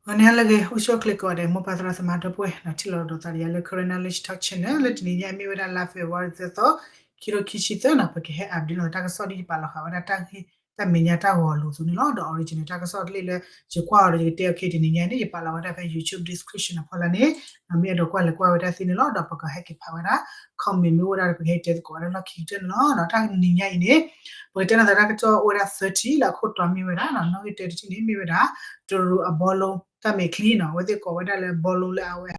ဂီၤနံၤဟါလၢအဂ့ၤ အိၣ်ဆူၣ်အိၣ်ချ့ကိးဂၤဒဲး မိၢ်ပၢ်သရၣ်သမါဒီပုၢ်ဝဲၢ် ထံၣ်လိာ်ဒီးသးဒီးယၤလၢ Karen Knowledge Talk Channel လၢတနံၤညါအံၤ မ့ၢ်ဝဲဒၣ်လါ February သၢသီ ခံကထိခံဆံသၢနီၤ ပကဟဲ update လီၤတၢ်ကစီၣ်ဒ်ယပာ်လီၤဃာ်ဝဲဒၣ်တၢ်ဂ့ၢ် တၢ်မဲာ်ညါတၢ်ဂီၤအလိၤအသိးန့ၣ်လီၤ. ဒီး original တၢ်ကစီၣ်တလ့ၢ်လၢ ယကွၢ်အီၤဒီးယကတဲအီၤခဲတနံၤညါအံၤန့ၣ် ယပာ်လီၤဝဲဒၣ်ဖဲ YouTube description အဖီလာ်န့ၣ် မ့ၢ်အဲၣ်ဒိးကွၢ်လဲၤကွၢ်ဝဲဒၣ်သ့န့ၣ်လီၤ. ဒီးပကဟဲက့ၤဖးဝဲဒၣ် comment မ့ၢ်အိၣ်ဝဲဒၣ်ဒီး ပကဟဲတဲသကိးဝဲဒၣ်လီၢ်ခံကတၢၢ်န့ၣ်လီၤ. ဒီးတၢ်တနံၤညါအံၤန့ၣ် ပကတဲနီၤသးတၢ်ကစီၣ်အိၣ်ဝဲဒၣ်သၢထံၣ်လၢအခိၣ်တီမ့ၢ်ဝဲဒၣ်နီၤ နီၣ်ဂံၢ်တၢတထံၣ်န့ၣ် မ့ၢ်ဝဲဒၣ် တရူးအဘီလိ တၢ်မဲာ်ချံနီၤ အဝဲသ့ၣ်ကိးဝဲဒၣ်လၢဘီလိလၢအဝဲ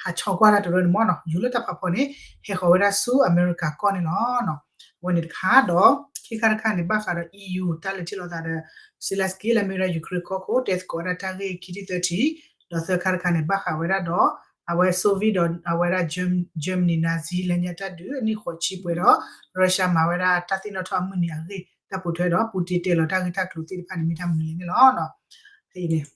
ဟးဆီကွၢ်တၢ်တရူးန့ၣ်မ့ၢ်နီၤ ယူၤလၢတၢ်ဖးဖီန့ၣ် ဟဲဃီၤဝဲဒၣ်ဆူအမဲရကၤကီၢ်န့ၣ်လီၤ. အဝဲန့ၣ်တခါဒီး ခံခါတခါန့ၣ် ဘၣ်ဃးဒီး EU တၢ်လဲၤထံၣ်လိာ်သးဒီး Zelenskyy လၢမ့ၢ်ဝဲဒၣ် Ukraine ကီၢ်ခိၣ် တဲသကိးဝဲဒၣ်တၢ်ဂ့ၢ်ခံထံၣ်သၢထံၣ် ဒီးသၢခါတခါန့ၣ် ဘၣ်ဃးဝဲဒၣ်ဒီး အဝဲ Soviet ဒီးအဝဲဒၣ် Germany Nazi လၢညါတၢ်ဒုးအနံၣ်ဃိးဆံပှဲၤဒီး Russia မၤဝဲဒၣ်တၢ်သ့ၣ်နီၣ်ထီၣ်အမုၢ်နံၤအဂ့ၢ် တၢ်ပိာ်ထွဲဒီး Putin တဲလီၤတၢ်ဂ့ၢ်တၢ်ကျိၤသ့ၣ်တဖၣ်န့ၣ် မ့ၢ်တၢ်မနုၤလဲၣ်န့ၣ်လီၤ. ဖဲအံၤန့ၣ်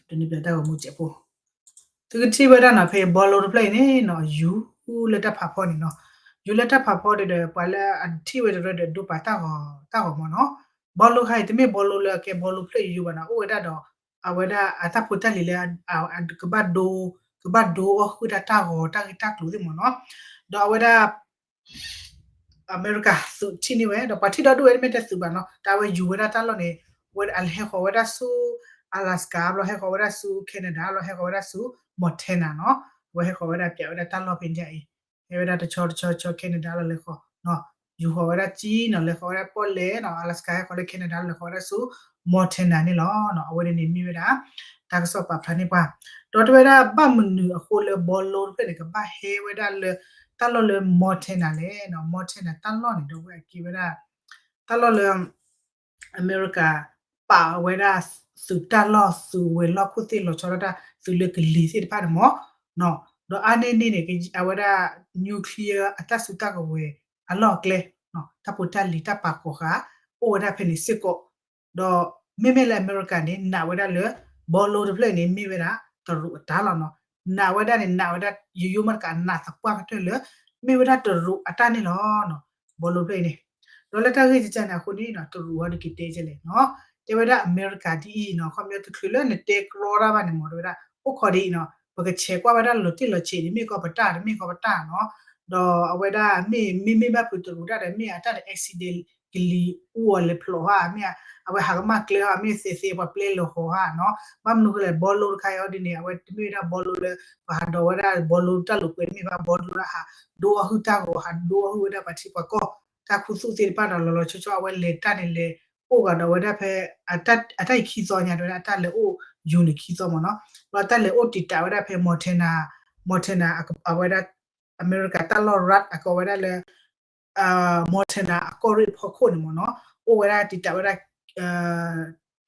တနံၤပျးတၢ်ဂီၤမူစဲးဖိ သုကထံၣ်ဝဲဒၣ်နီၤ ဖဲဘီလိတဖျၢၣ်အံၤန့ၣ်နီၤ ယူၤလၢတၢ်ဖးဖီန့ၣ်နီၤ ယူၤလၢတၢ်ဖးဖီဒီး ပှၤလၢအထံၣ်ဝဲတရၢဒီး ဒိပာ်တၢ်ဂီၤတၢ်ဂီၤမ့ၢ်နီၤ ဘီလိခါအံၤ တမ့ၢ်ဘီလိလၢအကဲဘီလိဖျၢၣ်ယိယိဘၣ်နီၤ အိၣ်ဝဲဒၣ်ဒီး အဝဲဒၣ်အတၢ်ဖိတၢ်လံၤလၢ ကဘၣ်ဒိ ကဘၣ်ဒိအီၣ်ဟုၣ်တၢ်တၢ်ဂီၤ တၢ်ဂ့ၢ်တၢ်ကျိၤသ့ၣ်မ့ၢ်နီၤ ဒီးအဝဲဒၣ် အမဲရကၤသုးထံၣ်န့ၢ်ဝဲ ဒီးပှၤထံၣ်ဒီဒူၣ်ဝဲတမ့ၢ်တသုးဘၣ်နီၤ တၢ်ဝဲယူၤဝဲဒၣ်တၢ်လီၢ်န့ၣ် ဝဲအဟဲဃီၤဝဲဒၣ်ဆူ Alaska ဘျီဟဲဃီၤဝဲဒၣ်ဆူ Canada ဘျီဟဲဃီၤဝဲဒၣ်ဆူ Montana နီၤ အဝဲဟဲဃီၤဝဲဒၣ်ပျးဝဲဒၣ်တၢ်လီၢ်ဖဲန့ၣ်အံၤ ဟဲဝဲဒၣ်တဆီတဆီဆီ Canada လီၤလဲၤဃီၤ ယူၤဃီၤဝဲဒၣ်ကံနီၤ လဲၤဃီၤဝဲဒၣ်ပီၣ်လဲၣ်နီၤ Alaska ဟဲဃီၤလၢ Canada လီၤလဲၤဃီၤဝဲဒၣ်ဆူ Montana န့ၣ်လီၤ. အဝဲန့ၣ်န့ၣ်မ့ၢ်ဝဲဒၣ် တၢ်ကစီၣ်ပာ်ဖျါန့ၢ်ပှၤ ဒီးတဲဝဲဒၣ်ဘၣ်မနုၤအဃိလၢဘီလိတဖျၢၣ်န့ၣ် ကဘၣ်ဟဲဝဲဒၣ်လၢ တၢ်လီၢ်လၢ Montana လဲၣ်နီၤ Montana တၢ်လီၢ်န့ၣ် ဒီးဝဲအကဲဝဲဒၣ် တၢ်လီၢ်လၢ အမဲရကၤ ပာ်ဝဲဒၣ်သုးတၢ်လီၢ် သုးဝဲၤလီၢ်ခိၣ်သ့ၣ်လီၤဆီဒၣ်တၢ် သုးလၢကလံၤသ့ၣ်တဖၣ်န့ၣ်မ့ၢ် ဒီးအါန့ၢ်န့ၣ်န့ၣ် အဝဲဒၣ် nuclear အတၢ်စုတၢ်ကဝဲၤအလီၢ်အကျဲ တၢ်ဖိတၢ်လံၤတၢ်ပာ်ကီၤဃာ် အိၣ်ဝဲဒၣ်ဖဲန့ၣ်စ့ၢ်ကီး ဒီးမ့မ့ၢ်လၢအမဲရကၤန့ၣ် နာ်ဝဲဒၣ်လၢ ဘီလိတဖျၢၣ်န့ၣ် မ့ၢ်ဝဲဒၣ်တရူးအတၢ်လီၢ်နီၤ နာ်ဝဲဒၣ်န့ၣ် နာ်ဝဲဒၣ် ယိယိမ့ၢ်တကး နာ်သပှၢ်ကတၢၢ်လၢ မ့ၢ်ဝဲဒၣ်တရူးအတၢ်န့ၣ်လီၤ. ဘီလိဖျၢၣ်အံၤန့ၣ် ဒီးလၢတၢ်ဂ့ၢ်ကကန့ၣ်အဃိန့ၣ် တရူးဟီဒုးကတဲကလဲၣ်နီၤ တဲဝဲဒၣ်အမဲရကၤဒ်အံၤနီၤ ခီပညီတချုးလၢနတဲကြီတၢ်ဘၣ်န့ၣ်မ့ၢ် တဲဝဲဒၣ် အိၣ်ခိးဒ်အံၤနီၤ ပကဆဲးကွၢ်ဝဲဒၣ်လီၤတံၢ်လီၤဆဲးန့ၣ် မ့ၢ်ကီးပတၢ် တမ့ၢ်ကီးပတၢ်နီၤ ဒီးအဝဲဒၣ်မ့ၢ် မ့မ့ၢ်ဘၣ်ဖုးတရူးတၢ်ဒီး မ့ၢ်အတၢ်ဒီး accident ကလံၤအူအီၤလဲၤဖျိးဟါ မ့ၢ်အဝဲဟးကမၣ်ကျဲဟါ မ့ၢ်သ့သ့ပှၤပျဲလီၤဟီဟါနီၤ ဘၣ်မနုၤဃိလဲၣ် ဘီလိတခါအံၤအီၤဒ်န့ၣ် အဝဲတမ့ၢ်ဝဲဒၣ်ဘီလိလၢ ပဟးဒိးဝဲဒၣ်ဘီလိတၢ်လိာ်ကွဲ တမ့ၢ်ဘၣ် ဘီလိလၢဟးဒိအီၣ်ဟုၣ်တၢ်ဂီၤ ဟးဒိအီၣ်ဟုၣ်ဝဲဒၣ်ပှၤထံပှၤကီၢ် တၢ်ခူသူၣ်သ့ၣ်တဖၣ်ဒီး လီၤလီၤဆီဆီ အဝဲလဲၤတၢ်န့ၣ်လဲၤအိၣ်ဂၤဒီးဝဲဒၣ်ဖဲ အတၢ်အံၤခံသီညါ တဲဝဲဒၣ်အတၢ်လဲၤအိၣ် ယူၤန့ၣ်ခံသီမ့ၢ်နီၤ ဒီးတၢ်လဲၤအိၣ်တံာ်တာ်ဝဲဒၣ်ဖဲ Montana Montana အဝဲဒၣ် အမဲရကၤတၢ်လီၢ် ရၢး အကိးဝဲဒၣ်လၢ Montana အကီၢ်ရ့ၣ်ဖီခိၣ်န့ၣ်မ့ၢ်နီၤ အိၣ်ဝဲဒၣ်တံာ်တာ်ဝဲဒၣ်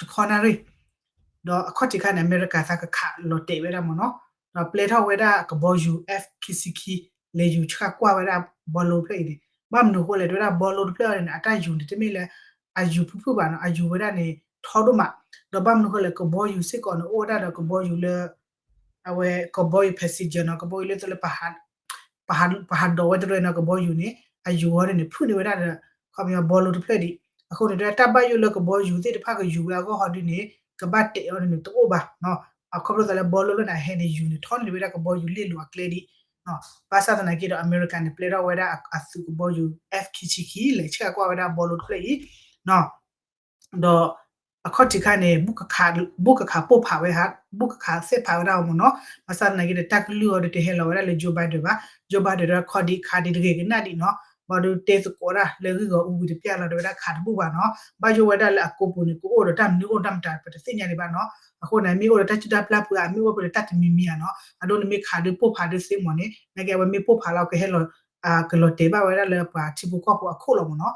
တခီနၣ်ရံၣ် ဒီးအခီၣ်ထံးခါန့ၣ် အမဲရကၤသးကခးလီၤတဲာ်ဝဲဒၣ်မ့ၢ်နီၤ ဒီးပျဲထီၣ်ဝဲဒၣ်ကဘီယူၤ F ခံဆံခံ လဲၤယူၤဆှၣ်ကွၢ်ဝဲဒၣ်ဘီလိတဖျၢၣ်အံၤန့ၣ် ဘၣ်မနုၤဃိလဲၣ် တဲဝဲဒၣ်ဘီလိတဖျၢၣ်အံၤန့ၣ် အတၢ်ယူၤန့ၣ် တမ့ၢ်လၢ အယူၤဖုၣ်ဖုၣ်ဘၣ်နီၤ အယူၤဝဲဒၣ်န့ၣ် ထီဒိၣ်မး ဒီးဘၣ်မနုၤဃိလဲၣ် ကဘီယူၤစ့ၢ်ကီးန့ၣ် အိၣ်ဝဲဒၣ်ဒီးကဘီယူၤလၢ အဝဲကဘီယူၤ passenger နီၤ ကဘီယူၤလၢသိလၢ ပဟးဒိးဝဲတရၢနီၤ ကဘီယူၤန့ၣ် အယူၤဝဲဒၣ်န့ၣ် ဖုၣ်န့ၢ်ဝဲဒၣ်ဒီး ခီပညီဘီလိတဖျၢၣ်ဒံး အဃိန့ၣ် တၢ်ဘၣ်ယိၣ်လၢကဘီယူၤသ့ၣ်တဖၣ်ကယူၤဝဲအဂီၢ်ဟီဒ်န့ၣ် ကဘၣ်တဲာ်အီၤန့ၣ် တအိၣ်ဘၣ် အခီဖျိသးလၢဘီလိလၢန့ၣ် အဟဲန့ၣ်ယူၤန့ၣ် ထီန့ၢ်ဝဲဒၣ်ကဘီယူၤလ့ၣ်လိၤအကျဲဒံး ဘၣ်ဆၣ်သနာ်က့ဒီး အမဲရကၤန့ၣ် ပျဲထီၣ်ဝဲဒၣ်အသုးကဘီယူၤ F ခံဆံခံ လဲၤဆှၣ်ကွၢ်ဝဲဒၣ်ဘီလိတဖျၢၣ်အံၤ ဒီးအခီၣ်ထံးခါန့ၣ် ဘူၣ်ကခးပိၢ်ဖးဝဲဟး ဘူၣ်ကခးသ့ၣ်ဖးဝဲဒၣ်အီၤမ့ၢ်နီၤ ဘၣ်ဆၣ်သနာ်က့ဒီး တၢ်ကလုၢ်အီၤဒီးတဟဲလီၤဝဲဒၣ်လၢ Joe Biden ဘၣ် Joe Biden ဒီးခီဒံးခးဒံးတဂ့ၤကနၣ်ဒံးနီၤ ဘၣ်ဒီးတဲသကိးဒၣ်လၢဂံၢ်ဂီၤအူဝံၤတပျၢ်လီၤ တဲဝဲဒၣ်ခးတဘူၣ်ဘၣ်နီၤ ဘၣ်ယိၣ်ဝဲဒၣ်လၢအကိာ်ပူၤန့ၣ် ကအိၣ်ဒီးတၢ်မနုၤအိၣ်တၢ်မတၤ ပတသ့ၣ်ညါဒံးဘၣ်နီၤ အဃိန့ၣ် မ့ၢ်အိၣ်ဒီးတၢ်စုၣ်တၢ်ပျၢ်ပှဲၤ အမ့ၢ်အိၣ်ဖဲဒီးတၢ်တမံၤမံၤဧါနီၤ အဒိန့ၣ်မ့ၢ်ခးဒုးပိၢ်ဖးဒုးသ့မ့ၢ်န့ၣ် နာ်က့အဝဲမ့ၢ်ပိၢ်ဖးလီၤကဟဲလီၤ ကလီၤတဲာ်ဘၣ်ဝဲဒၣ်လၢပှၤထံဖိကီၢ်ဖိအခိၣ်လီၤမ့ၢ်နီၤ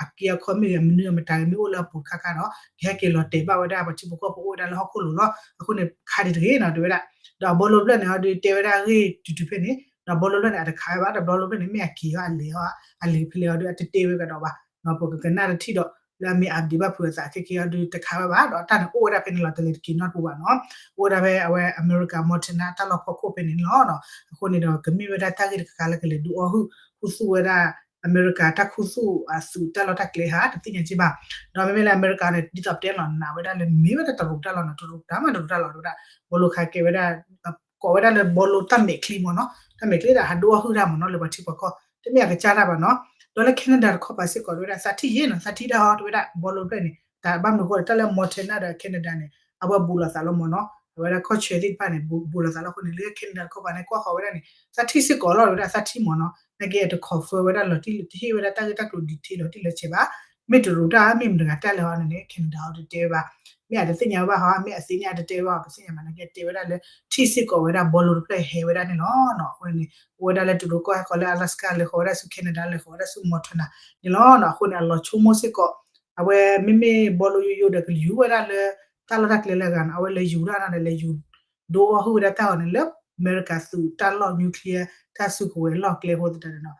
အက့အခီမ့ၢ်ဂ့ၤ မနုၤအမတၤဂ့ၤ မ့ၢ်အိၣ်လၢအပူၤတခါခါဒီး ကဟဲက့ၤလီၤတဲာ်ဘၣ်ဝဲဒၣ်ပှၤထံဖိကီၢ်ဖိအိၣ်ဝဲဒၣ်လၢဟီၣ်ခိၣ်လိၤလီၤ. အဃိန့ၣ် ခးဒံးတဂ့ၤနီၤ တဲဝဲဒၣ် ဒီးအဘီလိတဖျၢၣ်န့ၣ်ဟီဒုးတဲဝဲဒၣ်ဂ့ၢ်တုၤတုၤဖဲန့ၣ် ဒီးအဘီလိတဖျၢၣ်န့ၣ် အတခးဝဲဘၣ် ဒီးဘီလိတဖျၢၣ်န့ၣ် မ့ၢ်အက့ၤဟီ အလဲၤဟီ အလဲၤဖဲလဲၣ်ဟီဒုး အတတဲဝဲကဒီးဘၣ် ပကကနၣ်တထံၣ်ဒီး လၢအမ့ၢ် update ဘၣ်ဖုးအသးခဲက့ၤဟီဒုး တခးဝဲဘၣ် ဒီးတၢ်န့ၣ်အိၣ်ဝဲဒၣ်ဖဲန့ၣ်လီၤ တလဲၤတက့ၤနီတပူၤဘၣ်နီၤ အိၣ်ဝဲဒၣ်ဖဲအဝဲအမဲရကၤ Montana တၢ်လီၢ်ဖီခိၣ်ဖဲန့ၣ်လီၤ. အဃိန့ၣ်ဒီး ကမ့ၢ်ဝဲဒၣ်တၢ်ဂ့ၢ်တခါခါလၢကလဲၤဒုးအီၣ်ဟုၣ် ခူသူၣ်ဝဲဒၣ် အမဲရကၤတၢ်ခူသူၣ်အသုးတၢ်လီၢ်တၢ်ကျဲဧါ တသ့ၣ်ညါက့ဘၣ်. ဒီးမ့မ့ၢ်လၢအမဲရကၤန့ၣ် ဒ်သိးပတဲလီၤ နာ်ဝဲဒၣ်လၢမ့ၢ်ဝဲဒၣ်တရူးတၢ်လီၢ်နီၤ တရူးတၢ်မး တရူးတၢ်လီၢ်တဝဲဒၣ် ဘီလိခါကဲဝဲဒၣ် ကိးဝဲဒၣ်လၢဘီလိတၢ်မဲာ်ချံမ့ၢ်နီၤ တၢ်မဲာ်ချံဒၣ်ဟးဒိအီၣ်ဟုၣ်တၢ်မ့ၢ်နီၤ လၢပှၤထံပှၤကီၢ် တမ့ၢ်အကစၢ်တၢ်ဘၣ်နီၤ. ဒီးလၢ Canada တခီပၤစ့ၢ်ကီးတဝဲဒၣ် သးထံၣ်ယ့ၢ်နီၤ သးထံၣ်တၢ်ဟီတဝဲဒၣ် ဘီလိတဖျၢၣ်န့ၣ် တၢ်ဘၣ်မနုၤအဃိလဲၣ် တၢ်လၢ Montana ဒီး Canada န့ၣ် အဝဲဘူးလိာ်သးလီၤမ့ၢ်နီၤ အဝဲဒၣ်ကီၢ်ဆၢသ့ၣ်တဖၣ်န့ၣ် ဘူးလိာ်သးလီၤအဃိန့ၣ် လၢ Canada တခီပၤန့ၣ် ကွၢ်ဃီၤဝဲဒၣ်န့ၣ် သးထံၣ်စ့ၢ်ကီးလီၤ တဝဲဒၣ်သးထံၣ်မ့ၢ်နီၤ နာ်က့အတ confirm ဝဲဒၣ်လီၤတံၢ်လီၤဆဲး တဟ့ၣ်ဝဲဒၣ်တၢ်ဂ့ၢ်တၢ်ကျိၤ detail လီၤတံၢ်လီၤဆဲးဘၣ်. မ့ၢ်တရူးတၢ် မ့ၢ်မတၤတဂၤတၢ်လဲၣ်ဟီန့ၣ်န့ၣ် Canada ဟီတတဲဘၣ် မ့ၢ်အတသ့ၣ်ညါဘၣ်ဟီ မ့ၢ်အသ့ၣ်ညါတတဲဘၣ် ပသ့ၣ်ညါမး နာ်က့တဲဝဲဒၣ်လၢ ထံၣ်စ့ၢ်ကီးဝဲဒၣ်ဘီလိတဖျၢၣ်ဟဲဝဲဒၣ်န့ၣ်လီၤ. အဃိန့ၣ် အိၣ်ဝဲဒၣ်လၢတရူးကီၢ်ဟဲဃီၤလၢ Alaska လဲၤဃီၤဝဲဒၣ်ဆူ Canada လဲၤဃီၤဝဲဒၣ်ဆူ Montana န့ၣ်လီၤ. အဃိန့ၣ် အလီၤဆိကမိၣ်စ့ၢ်ကီး အဝဲမ့မ့ၢ်ဘီလိယိယိဒီး ကယူၤဝဲဒၣ်လၢ တၢ်လီၢ်တၢ်ကျဲလၢအဂၤန့ၣ် အဝဲလဲၤယူၤဒၣ်န့ၣ် လဲၤယူၤဒိအီၣ်ဟုၣ်ဝဲဒၣ်တၢ်ဂီၤန့ၣ် လၢအမဲရကၤသုးတၢ်လီၢ် nuclear တၢ်စုကဝဲၤလီၢ်ကျဲအဃိသတးန့ၣ်နီၤ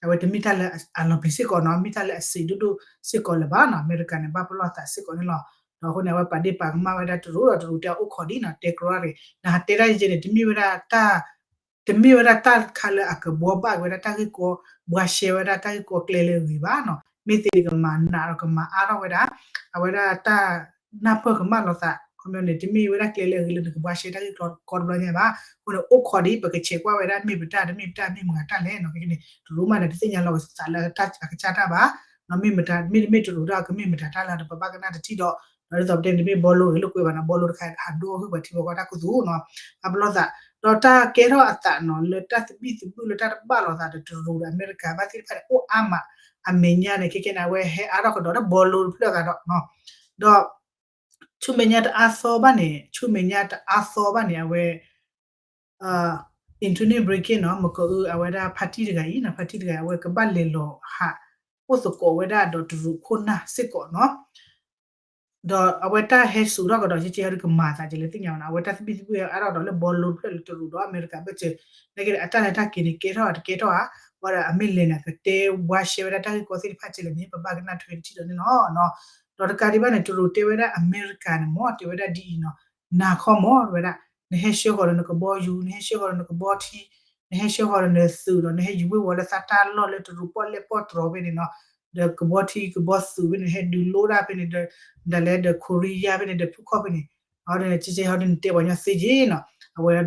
အဝဲတမ့ၢ်တၢ်လၢအလီၤပျံၤစ့ၢ်ကီးနီၤ မ့ၢ်တၢ်လၢအစံးဒိၣ်ဒိၣ်စ့ၢ်ကီးလၢၤဘၣ်နီၤ အမဲရကၤန့ၣ် ဘၣ်ပလီၢ်သးစ့ၢ်ကီးန့ၣ်လီၤ. ဒီးအဃိန့ၣ် အဝဲပာ်ဒ့ၣ်ပာ်ကမၣ်ဝဲဒၣ်တရူးဒီးတရူးတဲအိၣ်ခိးဒ်နီၤ တဲကရီတဂ့ၤ နဟးတဲတၢ်ယဲန့ၣ် တမ့ၢ်ဝဲဒၣ်တၢ် တမ့ၢ်ဝဲဒၣ်တၢ်တခါလၢအကဘှီဘၣ်က့ၤဝဲဒၣ်တၢ်ဂ့ၢ်ကီ ဘှါရှဲဝဲဒၣ်တၢ်ဂ့ၢ်ကီကျဲလၢအဂ့ၤဘၣ်နီၤ မ့ၢ်သ့န့ၣ်ကမၤနးဒီးကမၤအါထီၣ်ဝဲဒၣ် အဝဲဒၣ်တၢ်နၢ်ပၢၢ်ကမၣ်လိာ်သး ခီပညီန့ၣ် တမ့ၢ်ဝဲဒၣ်ကျဲလၢအဂ့ၤလၢနကဘှါရှဲတၢ်ဂ့ၢ်ကီတဘျီညါဘၣ်. အဃိန့ၣ် အိၣ်ခိးဒ်ပကဆဲးကွၢ်ဝဲဒၣ်မ့ၢ်ပတၢ် တမ့ၢ်ပတၢ် မ့ၢ်မတၤတၢ်လဲၣ်နီၤ ခဲကနံၣ်န့ၣ် တရူးမးန့ၣ် တသ့ၣ်ညါလီၤသးလၢအကစၢ်တၢ်ဘၣ် မ့ၢ်မတၤ မ့တမ့ၢ်တရူးတၢ်ကမ့ၢ်မတၤတၢ်လၢပဘၣ်ကနၣ်တထံၣ်ဒီး ဒီးဒ်သိးပတဲန့ၣ် တမ့ၢ်ဘီလိဂ့ၤလိာ်ကွဲဘၣ်နီၤ ဘီလိတခါဟးဒိအီၣ်ဟုၣ်ပှၤထံပှၤကီၢ်တၢ်ခူသူၣ်နီၤ အဘျီသး ဒီးတၢ်ကဲထီၣ်အသးနီၤ လၢတၢ်သဘံၣ်သဘုၣ်လၢတၢ်တဘၣ်လိာ်သးဒီးတရူးဒီးအမဲရကၤဘၣ်သ့ၣ်တဖၣ်န့ၣ် အိၣ်အါမး အမဲာ်ညါန့ၣ် ခဲကနံၣ်န့ၣ် အဝဲဟဲအါထီၣ်ကဒီးလၢဘီလိတဖျၢၣ်အဂၤဒီး ဒီး ဆူမဲာ်ညါတအါသီဘၣ်န့ၣ် ဆူမဲာ်ညါတအါသီဘၣ်န့ၣ် အဝဲ internet breaking နီၤ မကအု အဝဲဒၣ် party တဂၤအံၤနီၤ party တဂၤ အဝဲကဘၣ်လဲၤလီၤဟး အိၣ်သကိးဝဲဒၣ်ဒီးတရူးခိၣ်နၢ်စ့ၢ်ကီးနီၤ ဒီးအဝဲတၢ်ဟဲစိာ်ထီၣ်ကဒီး ကကဲဟီဒုကမၤသးကလဲၤသ့ၣ်ညါဘၣ်နီၤ အဝဲတၢ်သဘံၣ်သဘုၣ်အါထီၣ်ဒီးလၢဘီလိတဖျၢၣ်လၢတရူးဒီးအမဲရကၤဘၣ်စၢၤ နာ်က့ဒီးအတၢ်လဲၤတၢ်က့ၤန့ၣ် ကဲထီၣ်အတကဲထီၣ်ဧါ ဝဲဒီးအမ့ၢ်လဲၤန့ၣ် ကတဲဘှါရှဲဝဲဒၣ်တၢ်ဂ့ၢ်ကီသ့ၣ်တဖၣ်ကလဲၣ်န့ၣ် ပဘၣ်ကနၣ်ထွဲတထံၣ်ဒီးန့ၣ်လီၤ. ဒီးတကးဒံးဘၣ်န့ၣ် တရူးတဲဝဲဒၣ်အမဲရကၤန့ၣ်မ့ၢ် တဲဝဲဒၣ်ဒ်အံၤနီၤ နၤခီမ့ၢ်ဝဲဒၣ် နဟဲဆှၢဃီၤဒီးနကဘီယူၤ နဟဲဆှၢဃီၤဒီးနကဘီထံ နဟဲဆှၢဃီၤဒီးနသုးဒီး နဟဲယူၤဝ့ၢ်ဝီၤလၢသးတၢ်လီၢ်လၢတရူးပီၣ်လဲၣ်ပီၣ်တြီဖဲန့ၣ်နီၤ ဒီးကဘီထံကဘီသုးဖဲန့ၣ် နဟဲဒုးလိတၢ်ဖဲန့ၣ်ဒီး ဒ်လဲၣ်ဒီး Korea ဖဲန့ၣ်ဒီးဖုခီၣ်ဖဲန့ၣ် အဝဲဒၣ် ကကဲဟီဒုနတဲပှၤညီသ့က့နီၤ အဝဲဒၣ်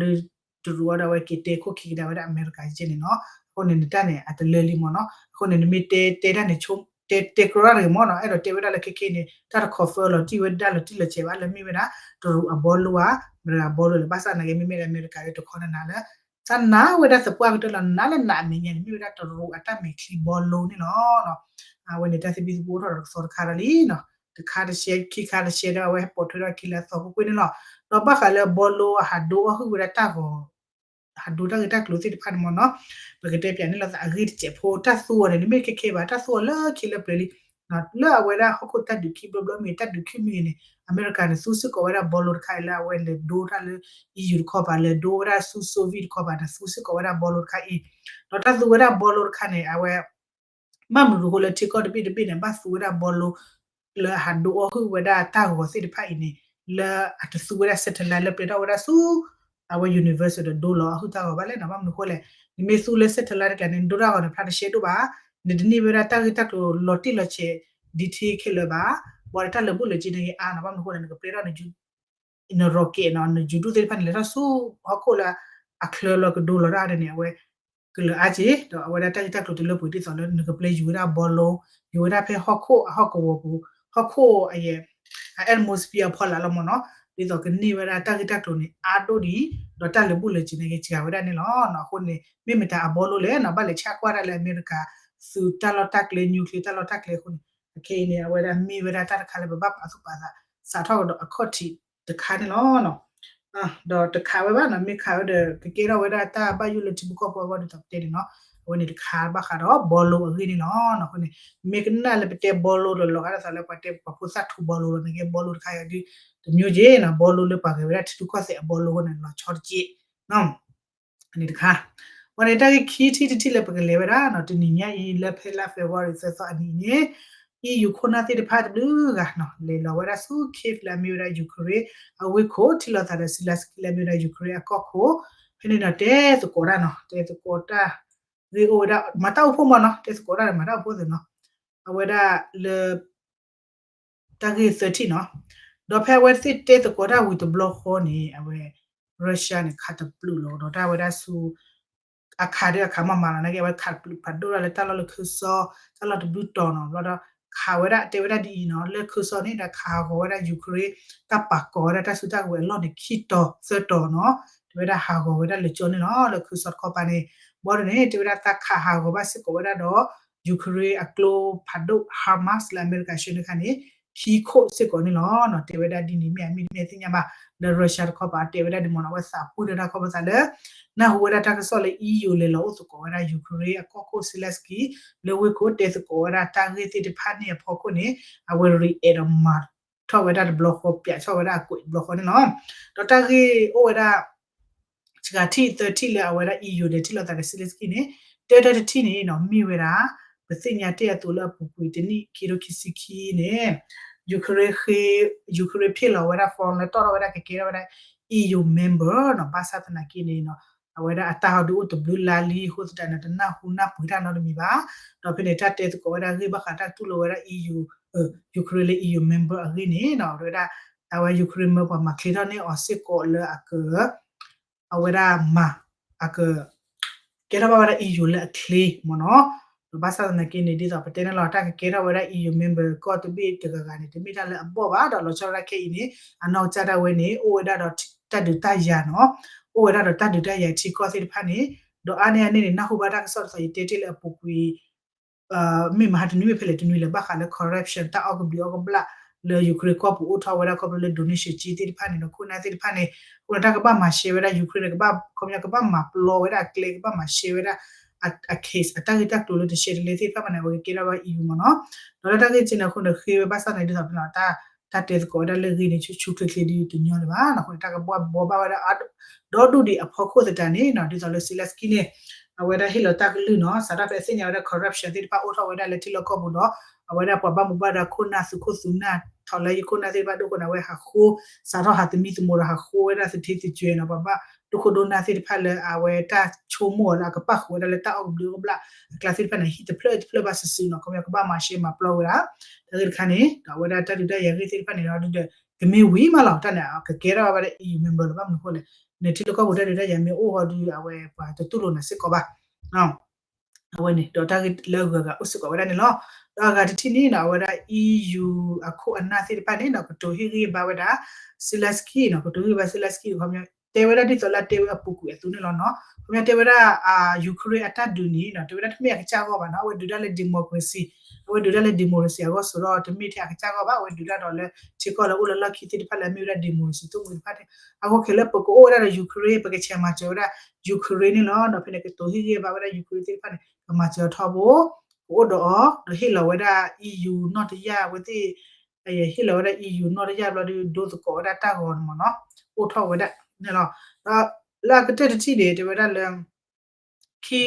တရူးဝဲဒၣ်အဝဲက့ၤတဲခိၣ်ခံကဒါဝဲဒၣ်အမဲရကၤကဲန့ၣ်နီၤ အဃိန့ၣ်နတၢ်န့ၣ် အတလၢလံမ့ၢ်နီၤ အဃိန့ၣ် နမ့ၢ်တဲတဲတၢ်န့ၣ် တဲတဲကြၢးတၢ်တဂ့ၤမ့ၢ်နီၤ အဲၣ်ဒိးတဲဝဲဒၣ်လၢခဲခဲန့ၣ် တၢ်တ confirm လီၤတံၢ်ဝဲဒၣ်လီၤတံၢ်လီၤဆဲးဘၣ်လၢမ့ၢ်ဝဲဒၣ် တရူးအဘီလိဧါ မတၤတဂၤအဘီလိလဲၣ် ဘၣ်ဆၣ်နာ်က့ မ့မ့ၢ်လၢအမဲရကၤလၢတခီနၤလၢ သးနာ်ဝဲဒၣ်သပှၢ်ကတၢၢ်လီၤ နးလၢနးအမဲာ်ညါန့ၣ် မ့ၢ်ဝဲဒၣ်တရူးအတၢ်မဲာ်ချံဘီလိန့ၣ်လီၤ. အဝဲန့ၣ်တၢ်သဘံၣ်သဘုၣ်အိၣ်ထီၣ်ဒီးတသီတခါဒီးလံနီၤ တခါတရှဲခံခါတရှဲဒီး အဝဲဟဲပိာ်ထွဲထီၣ်ခံလၢအသီခိၣ်ကွ့ၢ်န့ၣ်လီၤ. ဒီးဘၣ်ဃးလၢဘီလိအဟးဒိအီၣ်ဟုၣ်ဝဲဒၣ်တၢ် ဟးဒိတၢ်ဂ့ၢ်တၢ်ကျိၤသ့ၣ်တဖၣ်န့ၣ်မ့ၢ်နီၤ ပကတဲပၠးန့ၢ်လိာ်သးအဂ့ၢ်တစဲးဖိ တၢ်သူအီၤန့ၣ် တမ့ၢ်ခဲခဲဘၣ် တၢ်သူအီၤလၢခံလၢပျၢၤလံ လၢအဝဲဒၣ်ဟီၣ်ခိၣ်တၢ်ဒုးခံဘျီဘျီမ့ၢ် တၢ်ဒုးခံမ့ၢ်ဂ့ၤန့ၣ် အမဲရကၤန့ၣ် သူစ့ၢ်ကီးဝဲဒၣ်ဘီလိတခါအံၤလၢအဝဲလဲၤဒိတၢ်လၢ EU တခီပၤ လဲၤဒိဝဲဒၣ်ဆူ Soviet တခီပၤန့ၣ် သူစ့ၢ်ကီးဝဲဒၣ်ဘီလိတခါအံၤ ဒီးတၢ်သူဝဲဒၣ်ဘီလိတခါန့ၣ် အဝဲ ဘၣ်မနုၤအဃိလၢထံကီၢ်တဘ့ၣ်တဘ့ၣ်န့ၣ် ဘၣ်သူဝဲဒၣ်ဘီလိ လၢအဟးဒိအီၣ်ဟုၣ်ဝဲဒၣ်တၢ်ဂီၤသ့ၣ်တဖၣ်အံၤန့ၣ် လၢအတသူဝဲဒၣ် satellite လၢပျဲထီၣ်ဝဲဒၣ်ဆူ အဝဲ universe ဒီးဒိလီၤအဟုၣ်တၢ်ဂီၤဘၣ်လဲၣ်နီၤ ဘၣ်မနုၤအဃိလဲၣ် နမ့ၢ်သူလၢ satellite တကျါန့ၣ် နဒိတၢ်ဂီၤန့ၣ် ဖျါတရှဲဒိၣ်ဘၣ် နတန့ၢ်ဝဲဒၣ်တၢ်ဂ့ၢ်တၢ်ကျိၤလီၤတံၢ်လီၤဆဲး detail ခဲလၢာ်ဘၣ် ဘၣ်ဒီးတၢ်လၢာ်ဘူၣ်လၢာ်စ့န့ၣ်ဂ့ၤအါနီၤ ဘၣ်မနုၤအဃိလဲၣ် နကပျဲထီၣ် န rocket နီၤ နယူၤဒူၣ်သ့ၣ်တဖၣ်န့ၣ် လဲၤထီၣ်ဆူဟီၣ်ခိၣ်လၢအချၢလီၤကဒိလီၤတၢ်န့ၣ် အဝဲ ကလၢာ်အါက့ၤ ဒီးအဝဲဒၣ်တၢ်ဂ့ၢ်တၢ်ကျိၤတလၢပှဲၤဒ်သိးလၢနကပျဲယူၤဝဲဒၣ်ဘီလိ ယူၤဝဲဒၣ်ဖဲဟီၣ်ခိၣ်အဟီၣ်ကဝီၤပူၤ ဟီၣ်ခိၣ်အယဲၢ် အ atmosphere အဖီလာ်လီၤမ့ၢ်နီၤ ဒ်သိးကန့ၢ်ဝဲဒၣ်တၢ်ဂ့ၢ်တၢ်ကျိၤန့ၣ် အါဒိၣ်ဒံး ဒီးတၢ်လၢာ်ဘူၣ်လၢာ်စ့န့ၣ်ဂ့ၤ စှၤဝဲဒၣ်န့ၣ်လီၤ. အဃိန့ၣ် မ့ၢ်မတၤအဘီလိလဲၣ်နီၤ ဘၣ်လဲၤဆၣ်ကွၢ်ဒၣ်လၢအမဲရကၤ သုးတၢ်လီၢ်တၢ်ကျဲ nuclear တၢ်လီၢ်တၢ်ကျဲအဃိန့ၣ် အခဲအံၤန့ၣ် အဝဲဒၣ်မ့ၢ်ဝဲဒၣ်တၢ်တခါလၢပဘၣ်ပာ်သူၣ်ပာ်သး စးထီၣ်ကဒီးအခီၣ်ထံးတခါန့ၣ်လီၤ. ဒီးတခးဝဲဘၣ်နီၤ မ့ၢ်ခးဝဲဒီး ကကဲထီၣ်ဝဲဒၣ်တၢ်ဘၣ်ယိၣ်လၢထံဖိကီၢ်ဖိအဂီၢ်ဒ်သိးပတဲန့ၣ်နီၤ အဝဲန့ၣ်တခးဘၣ်ဃးဒီးဘီလိအဂ့ၢ်န့ၣ်လီၤ. အဃိန့ၣ် မ့ၢ်ကနၣ်လၢပတဲဘီလိဒီးလီၤဂာ်ဒ်သိးလၢပှၤတဲပှၤဖိသၣ်ထူဘီလိလီၤ နကဲဘီလိတခါအံၤဒ် တမျိုးက့နီၤ ဘီလိလၢပှၤဂဲၤဝဲဒၣ်ထံရူၢ်ကီၢ်သဲးအဘီလိအဃိန့ၣ် လီၤဆီတက့ၢ် န့ၣ်တခါ ဝဲန့ၣ်တၢ်ဂ့ၢ်ခံထံၣ်တထံၣ်လၢပကလဲၤဝဲဒၣ်နီၤ တနံၤညါအံၤလၢဖဲလါ February သၢသီအနံၤအံၤန့ၣ် EU ခိၣ်နၢ်သ့ၣ်တဖၣ်တဘျုးဂၤနီၤ လဲၤလီၤဝဲဒၣ်ဆူ Kyiv လၢအမ့ၢ်ဝဲဒၣ် Ukraine အဝ့ၢ်ခိၣ် ထံၣ်လိာ်သးဒီး Zelenskyy လၢအမ့ၢ်ဝဲဒၣ် Ukraine အကီၢ်ခိၣ် ဖဲန့ၣ်ဒီးတဲသကိးတၢ်နီၤ တဲသကိးတၢ် ဂ့ၢ်အိၣ်ဝဲဒၣ် မၤတၢ်အိၣ်ဖှိၣ်မ့ၢ်နီၤ, တဲသကိးတၢ်ဒီးမၤတၢ်အိၣ်ဖှိၣ်သ့ၣ်နီၤ, အဝဲဒၣ်လၢ တၢ်ဂ့ၢ်သၢထံၣ်နီၤ, ဒီးဖဲအဝဲသ့ၣ်တဲသကိးတၢ်ဝံၤတဘျီဃီန့ၣ် အဝဲ Russia န့ၣ် ခးတပျုာ်လီၤဒီး တၢ်ဝဲဒၣ်ဆူ အခးဒီးအခးမးမးလီၤ နာ်က့ အဝဲခးတပျုာ်ဖးဒိၣ်ဒၣ်လၢတၢ်လီၢ်လၢခၢၣ်စီ, တၢ်လီၢ်တဘျုးတီၤနီၤ, ဘျီဒီး ခးဝဲဒၣ်တဲဝဲဒၣ်ဒ်အံၤနီၤ, လၢခၢၣ်စီန့ၣ်ဒီး ခးဟးဂီၤဝဲဒၣ် Ukraine တၢ်ပာ်ကီၤဝဲဒၣ်တၢ်စုတၢ်ကဝဲၤအလီၢ်န့ၣ် ခံတီၤသၢတီၤနီၤ, တဲဝဲဒၣ်ဟးဂီၤဝဲဒၣ်လၢကၠီန့ၣ်လီၤ, လၢခၢၣ်စီတခီပၤန့ၣ်, ဘျီဒီးန့ၣ် တဲဝဲဒၣ်သးခးဟးဂီၤဘၣ်စ့ၢ်ကီးဝဲဒၣ်ဒီး Ukraine အကျိဖးဒိၣ် Hamas လၢအမဲရကၤဆှၢန့ၢ်ခါန့ၣ် ခံခိၣ်စ့ၢ်ကီးန့ၣ်လီၤ, တဲဝဲဒၣ်ဒ်န့ၣ် မ့ၢ်အမ့ၢ်တမ့ၢ်သ့ၣ်ညါဘၣ်, လၢ Russia တခီပၤ တဲဝဲဒၣ်ဒ်မ့ၢ်နီၤ, အဝဲသးပှၢ်တၢ်ခီပသးလၢ နၢ်ဟူဝဲဒၣ်တၢ်ကစီၣ်လၢ E U လဲၤလီၤအိၣ်သကိးဝဲဒၣ် Ukraine အကီၢ်ခိၣ် Zelensky လၢဝ့ၢ်ခိၣ်တဲသကိးဝဲဒၣ်တၢ်ဂ့ၢ်သ့ၣ်တဖၣ်န့ၣ်အဖီခိၣ်န့ၣ်, အဝဲ react ဒီးမၤထီၣ်ဝဲဒၣ်တဘျီဃီ ပၠးထီၣ်ဝဲဒၣ်အကွဲးတဘျီဃီန့ၣ်လီၤ, ဒီးတၢ်ဂ့ၢ်အိၣ်ဝဲဒၣ် စှၤထံၣ်သၢထံၣ်လၢအဝဲဒၣ် E U ဒီးထံၣ်လိာ်သးဒီး Zelensky န့ၣ်, တဲတၢ်တထံၣ်န့ၣ်နီၤ မ့ၢ်ဝဲဒၣ် ပသ့ၣ်ညါတ့ၢ်အသိးလၢအပူၤကွံာ်တနံၣ်ခံကထိခံဆံခံန့ၣ် Ukraine ဃ့ Ukraine ဖ့ၣ်လီၤဝဲဒၣ် form လၢတီၣ်ထီၣ်ဝဲဒၣ်ကကဲထီၣ်ဝဲဒၣ် E U member နီၤ, ဘၣ်ဆၣ်သနာ်က့န့ၣ်နီၤ အဝဲဒၣ်အတၢ်ဟီဒုးအိၣ်တဘျုးလါလံအဃိသတးန့ၣ် တနၢ်ဟူနၢ်ပှ့ၤတၢ်နီတမံၤဘၣ်, ဒီးဖဲန့ၣ် တၢ်တဲသကိးဝဲဒၣ်ဂ့ၢ်ဘၣ်ဃးတၢ်တူၢ်လိာ်ဝဲဒၣ် E U Ukraine လၢ E U member အဂ့ၢ်န့ၣ်နီၤ, ဝဲဒၣ် အဝဲ Ukraine မၢပှၤမၤချ့ထီၣ်န့ၢ်အီၤစ့ၢ်ကီးလၢအက အဝဲဒၣ်မၤ အက ကဲထီၣ်ဘၣ်ဝဲဒၣ် E U လၢအချ့မ့ၢ်နီၤ, ဒီးဘၣ်ဆၣ်သနာ်က့န့ၣ် ဒ်သိးပတဲန့ၣ်လီၤ တၢ်ကကဲထီၣ်ဝဲဒၣ် E U member ကီၢ်တဘ့ၣ်တဂၤဂၤန့ၣ် တမ့ၢ်တၢ်လၢအဘီၣ်ဘၣ်, ဒီးလီၤဆီဒၣ်တၢ်ခဲအံၤန့ၣ် အနီၢ်ကစၢ်ဒၣ်ဝဲန့ၣ် အိၣ်ဝဲဒၣ်ဒီးတၢ်ဒုးတၢ်ယၤနီၤ, အိၣ်ဝဲဒၣ်ဒီးတၢ်ဒုးတၢ်ယၤထံကီၢ်သ့ၣ်တဖၣ်န့ၣ်, ဒီးအါန့ၢ်အန့ၣ်န့ၣ် နၢ်ဟူဘၣ်တၢ်ကစီၣ်ဒ်သိးယတဲတ့ၢ်လၢအပူၤကွံာ် မ့ၢ်မဟါတနွံမ့ၢ်ဖဲလဲၣ်တနွံလဲၣ် ဘၣ်ဃးလၢ corruption တၢ်အီၣ်ကဘျံးအီၣ်ကဘျၣ်လၢ Ukraine ကီၢ်ပူၤအိၣ်ထီၣ်ဝဲဒၣ် ခီဖျိလၢ donation က့သ့ၣ်တဖၣ်န့ၣ်ဒီး ခိၣ်နၢ်သ့ၣ်တဖၣ်န့ၣ်, အဃိန့ၣ် တၢ်ကဘၣ်မၤရှဲဝဲဒၣ် Ukraine န့ၣ် ကဘၣ် ခီပညီ ကဘၣ်မၤပျီဝဲဒၣ်အကျဲ ကဘၣ်မၤရှဲဝဲဒၣ် အ case အတၢ်ဂ့ၢ်တၢ်ကျိၤလၢတရှဲတလဲသ့ၣ်တဖၣ်မးန့ၣ် အဝဲကကဲထီၣ်ဘၣ် E U မ့ၢ်နီၤ, ဒီးလၢတၢ်ဂ့ၢ်ကဲန့ၣ်အဃိန့ၣ် ဃ့ဝဲဘၣ်ဆၣ်န့ၣ် ဒ်သိးပနၢ် တၢ်တဲသကိးဝဲဒၣ်လၢအဂ့ၢ်န့ၣ် ဆူၣ်ဆူၣ်ချ့ချ့ဒ်တညီလၢၤဘၣ်နီၤ, အဃိန့ၣ် တၢ်ကဘၣ်ဘှီဘၣ်ဝဲဒၣ် ဒီဒူၣ်ဒံးအဖီခိၣ်သတးန့ၣ်နီၤ, ဒ်သိးလၢ Zelensky န့ၣ် အဝဲဒၣ်ဟ့ၣ်လီၤတၢ်ကလုၢ်နီၤ, စးထီၣ်ဖဲသ့ၣ်ညါဝဲဒၣ် corruption သ့ၣ်တဖၣ်အိၣ်ထီၣ်ဝဲဒၣ်လၢထံလီၢ်ကီၢ်ပူၤဒီး အဝဲဒၣ်ပှၤဘၣ်မူဘၣ်ဒါခိၣ်နၢ်သုးခိၣ်သုးနၢ် ထီၣ်လၢယခိၣ်နၢ်သ့ၣ်တဖၣ်ဒိၣ်အဃိန့ၣ် အဝဲဟးဃိ စးထီၣ်ဟးသမံသမိးဒီးဟးဃိဝဲဒၣ်သထ့သကွဲနီၤ, ပှၤဘၣ်ဒိၣ်ခိၣ်ဒိၣ်နၢ်သ့ၣ်တဖၣ်လၢအဝဲတၢ်ဆိကမိၣ်အီၤလၢ အကပၣ်ဃုာ်ဝဲဒၣ်လၢတၢ်အီၣ်ကဘျံးအီၣ်ကဘျၣ်အကျါသ့ၣ်တဖၣ်န့ၣ် ဟံၣ်တဖျၢၣ်တဖျၢၣ်ဘၣ်စုာ်စုာ်နီၤ, ခီပညီကဘၣ်မၤရှဲမၤပျီဝဲဒၣ် တၢ်ဂ့ၢ်တခါန့ၣ် ဒီးအဝဲဒၣ်တၢ်ဒုးတၢ်ယၤဂ့ၢ်သ့ၣ်တဖၣ်န့ၣ်ဒီး ကမ့ၢ်ဝံၤမးလီၤ တၢ်န့ၣ် ကကဲထီၣ်ဝဲဒၣ် E U member လီၤ, ဘၣ်မနုၤအဃိလဲၣ်, န့ၣ်ထံလီၢ်ကီၢ်ပူၤတၢ်ဒုးတၢ်ယၤမ့ၢ်အိၣ်ဟီဒုး အဝဲပှၤတတူၢ်လိာ်နၤစ့ၢ်ကီးဘၣ် အဝဲန့ၣ် ဒီးတၢ်ဂ့ၢ်လၢအဂုၤအဂၤအိၣ်စ့ၢ်ကီးဝဲဒၣ်န့ၣ်လီၤ. ဒီးအဂၤတထံၣ်န့ၣ်နီၤ အဝဲဒၣ် E U အခိၣ်အနၢ်သ့ၣ်တဖၣ်န့ၣ်နီၤ ကတိၤဟ့ၣ်ဂံၢ်ဘါဝဲဒၣ် Zelensky နီၤ, ကတိၤဟ့ၣ်ဂံၢ်ဘါ Zelensky ခီပညီ တဲဝဲဒၣ်ဒ်သိးလၢအတဲဝဲအပူၤကွံာ်အသိးန့ၣ်လီၤနီၤ, ခီပညီတဲဝဲဒၣ် Ukraine အတၢ်ဒုးန့ၣ်နီၤ တဲဝဲဒၣ်တမ့ၢ်အကစၢ်အဂီၢ်ဘၣ်နီၤ, အဝဲဒုးတၢ်လၢ democracy, အဝဲဒုးတၢ်လၢ democracy အဂီၢ်ဆိးဒီး တမ့ၢ်ထဲအကစၢ်အဂီၢ်ဘၣ်, အဝဲဒုးတၢ်ဒီးလၢ ထံကီၢ်လၢအိၣ်လၢလီၢ်ခံသ့ၣ်တဖၣ်လၢအမ့ၢ်ဝဲဒၣ် democracy သိၣ်မှံသ့ၣ်တဖၣ်န့ၣ်, အဃိခဲလၢာ်ပကအိၣ်ဝဲဒၣ်ဒီး Ukraine ပကဆဲးမၤစၢၤဝဲဒၣ် Ukraine န့ၣ်လီၤ. ဒီးဖဲန့ၣ် ကတိၤဟ့ၣ်ဂံၢ်ဘါဝဲဒၣ် Ukraine သ့ၣ်တဖၣ်န့ၣ် ကမၤစၢၤအီၤထီဘိ, ကအိၣ်ဒီးအီၤ ဒီးဟ့ၣ်လီၤဝဲဒၣ် E U နီၣ်တယၢ်ဝဲသ့ၣ်, ဟ့ၣ်လီၤဝဲဒၣ် E U နီၣ်တယၢ်ဘျီဒီး ဒိသကိးဝဲဒၣ်တၢ်ဂီၤန့ၣ်မ့ၢ်နီၤ, အိၣ်ထီၣ်ဝဲဒၣ်န့ၣ်လီၤ. ဒီးလၢအကတၢၢ်တထံၣ်န့ၣ် တဲဝဲဒၣ်လၢ ခံ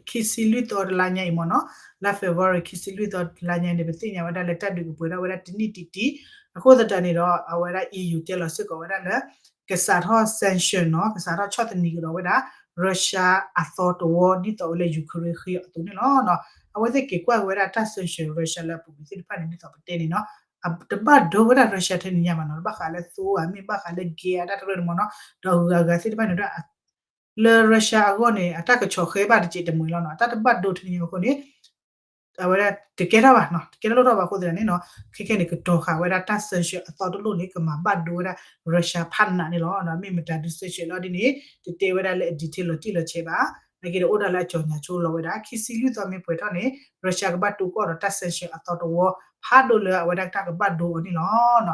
ခံဆံလွံၢ်သီတလါညါအံၤမ့ၢ်နီၤ, လါ February ခံဆံလွံၢ်သီတလါညါန့ၣ် ပသ့ၣ်ညါဝဲဒၣ်လၢတၢ်ဒုးကပှဲၤထီၣ်ဝဲဒၣ်တနံၣ်တံၢ်တံၢ်, အဃိသတးန့ၣ်ဒီး အဝဲဒၣ် E U တဲလီၤစ့ၢ်ကီးဝဲဒၣ်လၢ ကစးထီၣ် sanction နီၤ, ကစးထီၣ်ဆီၣ်သနံးကဒီးဝဲဒၣ် Russia အသီတဝီ ဒ်သိးဝဲလၢ Ukraine ဃ့အီၤအသိးန့ၣ်လီၤ. အဝဲသ့ၣ်က့ၤကွၢ်က့ၤဝဲဒၣ်တၢ် sanction Russia လၢအပူၤကွံာ်သ့ၣ်တဖၣ်န့ၣ် ဒ်သိးပတဲန့ၣ်နီၤ, တဘၣ်ဒိဝဲဒၣ် Russia ထဲန့ၣ်ညါဘၣ်နီၤ, ဘၣ်ဃးလၢသိဧါ မ့ၢ်ဘၣ်ဃးလၢ gas အတၢ်တရၢန့ၣ်မ့ၢ်နီၤ, ဒီးဂုၤဂၤဂၤသ့ၣ်တဖၣ်န့ၣ်ဒီး လၢ Russia အဂီၢ်န့ၣ် အတၢ်ကဆီၣ်ဃဲဘၣ်တစဲးတမှဲၤလီၤနီၤ, အတၢ်တဘၣ်ဒိထဲန့ၣ်ညါအဃိန့ၣ် အဝဲဒၣ်တကဲထီၣ်ဘၣ်နီၤ, တကဲထီၣ်လိၣ်ထီၣ်ဘၣ်အဃိသတးန့ၣ်နီၤ, ခဲခဲန့ၣ် ကတီၤဃာ်ဝဲဒၣ်တၢ် sanction အသီတလိၣ်န့ၣ် ကမၤဘၣ်ဒိဝဲဒၣ် Russia ဖးနးန့ၣ်လီၤ. မ့ၢ်မတၤဒုး sanction လီၤဒ်န့ၣ် တတဲဝဲဒၣ်လၢအ detail လီၤတံၢ်လီၤဆဲးဘၣ်, နာ်က့ဒီးအိၣ်ဒၣ်လၢအကြော်ငြာဆိုးလီၤဝဲဒၣ် ခံဆံလွံၢ်သီမ့ၢ်ပှဲၤထီၣ်န့ၣ် Russia ကဘၣ်တိၢ်ကီၢ်ဒီးတၢ် sanction အသီတဝီ ဖးဒိၣ်လၢအဝဲဒၣ်တၢ်ကဘၣ်ဒိအီၤန့ၣ်လီ